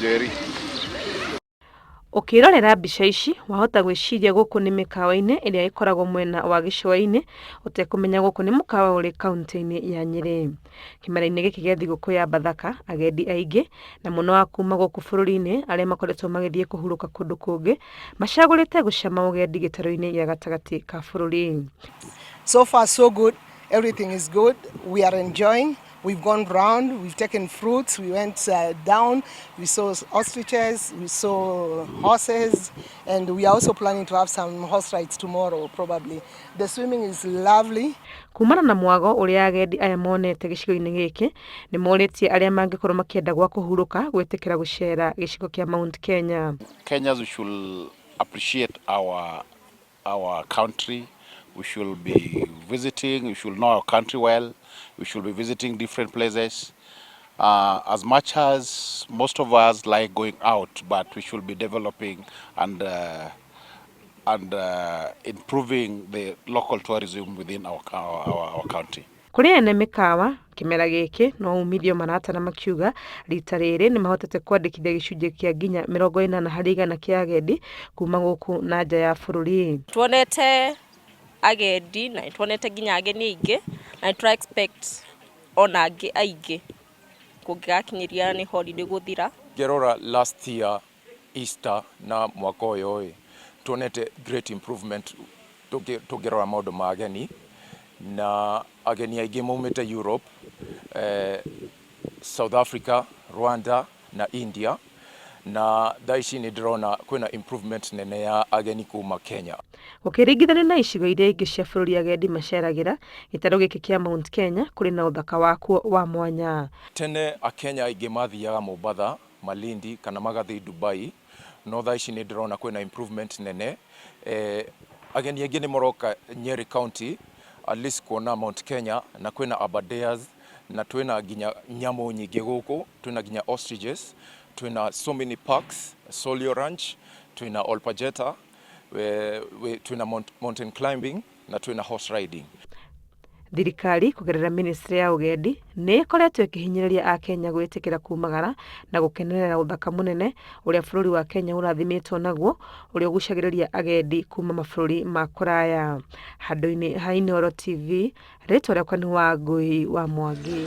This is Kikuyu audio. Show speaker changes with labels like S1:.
S1: Njeri.
S2: Ũkĩrorera mbica ici wahota gwĩciria gũkũ nĩ mĩkawa-inĩ ĩrĩa ĩkoragwo mwena wa gĩcũa-inĩ ũtekũmenya gũkũ nĩ mũkawa ũrĩ kauntĩ-inĩ ya Nyĩrĩ. Kĩmera-inĩ gĩkĩ gĩa thigũkũ ya Bathaka, agendi aingĩ na mũno a kuma gũkũ bũrũri-inĩ arĩa makoretwo magĩthiĩ kũhurũka kũndũ kũngĩ macagũrĩte gũcama ũgendi gĩtarũ-inĩ gĩa gatagatĩ ka bũrũri.
S3: So far so good, everything is good, we are enjoying. We've gone round, we've taken fruits, we went down, we saw ostriches, we saw horses, and we are also planning to have some horse rides tomorrow probably. The swimming is lovely.
S2: Kumana na mwago ũrĩa agendi aya monete gĩcigo-inĩ gĩkĩ, nĩ morĩtie arĩa mangĩkorwo makĩenda gwa kũhurũka gwĩtĩkĩra gũcera gĩcigo kĩa Mount Kenya.
S1: Kenyans, we should appreciate our country. We should be visiting, we should know our country well. We should be visiting different places. As much as most of us like going out, but we should be developing and improving the local tourism within our county.
S2: Kũrĩ ene mĩkawa kĩmera gĩkĩ no umithio maratara makiuga rita rĩrĩ nĩ mahotete kwandĩkithia gĩcunjĩ kĩa nginya 80% kĩa agendi kuma gũkũ na nja ya bũrũri.
S4: Tuonete agendi na nĩtuonete nginya ageni aingĩ na nĩtũra expect ona angĩ aingĩ kũngĩgakinyĩria nĩ holiday gũthira.
S5: Ngĩrora last year Easter na mwaka ũyũ ĩ, tuonete great improvement tũngĩrora maũndũ ma ageni, na ageni aingĩ maumĩte Europe, South Africa, Rwanda na India, na thaa ici nĩ ndĩrona kwĩna improvement nene ya ageni kuma Kenya.
S2: Gũkĩringithanio na icigo iria ingĩ cia bũrũri agendi maceragĩra, gĩtarũ gĩkĩ kĩa Mount Kenya kũrĩ na ũthaka wakuo wa mwanya.
S5: Tene Akenya aingĩ mathiaga Mombatha, Malindi kana magathiĩ Dubai, no thaa ici nĩ ndĩrona kwĩna improvement nene. Ageni aingĩ nĩ maroka Nyeri County at least kuona Mount Kenya, na kwĩna Aberdares, na twĩna nginya nyamũ nyingĩ gũkũ, twĩna nginya ostriches, twĩna so many parks, Solio Ranch, twĩna Olpajeta, twĩna mountain climbing na twĩna horse riding.
S2: Thirikari kũgerera ministry ya ũgendi nĩ ĩkoretwo ĩkĩhinyĩrĩria Akenya gwĩtĩkĩra kumagara na gũkenerera ũthaka mũnene ũrĩa bũrũri wa Kenya ũrathimĩtwo naguo, ũrĩa ũgucagĩrĩria agendi kuma mabũrũri ma kũraya. Handũ-inĩ ha Inooro TV, rĩtwa rĩakwa nĩ Wangũi wa Mwangi.